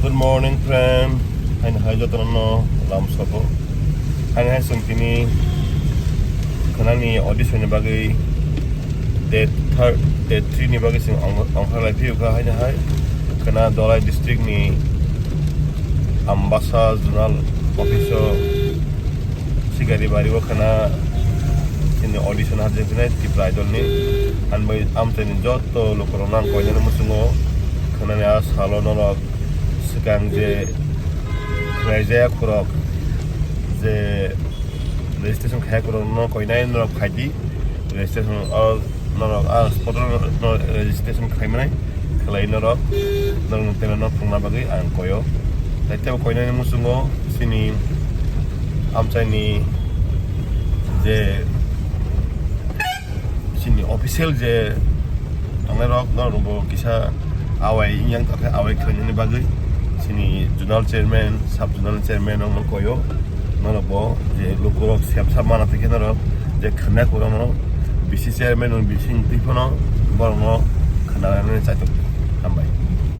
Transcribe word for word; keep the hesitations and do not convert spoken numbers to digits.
Good morning, friend. Haino hai jotono lam sobo. Haino hai chwng tini khwnani audition ni bagwi date third, date three ni bagwi chwng ong-, ongkhorlai phiyokha. Haino hai khwna Dholai district ni Ambasa zonal office o Sikari bari o khwna chini audition harjak khe nai Tipra Idol ni. Ani bai amchaini joto lukurokno ang koinani muchungo khwnani a salo norok swkang je khlaijaya khorok je registration khaiya khorokno koinai norok phaidi. Registration o norok a spot o no registration khlaimanai khlai norok norok tei no phungna bagwi ang koyo. Tai tebo koinani muchungo chini amchaini je chini official je tongnai rok norok bo kisa awai yang tokhe awai khlainani bagwi chini zonal chairman, sub zonal chairman rok no koyo. Norok bo je lukurok sep sap mana tongkhe norok je khwnai khorokno bisi chairman rok bising twi phano borokno khwnanani chaitok. Hambai.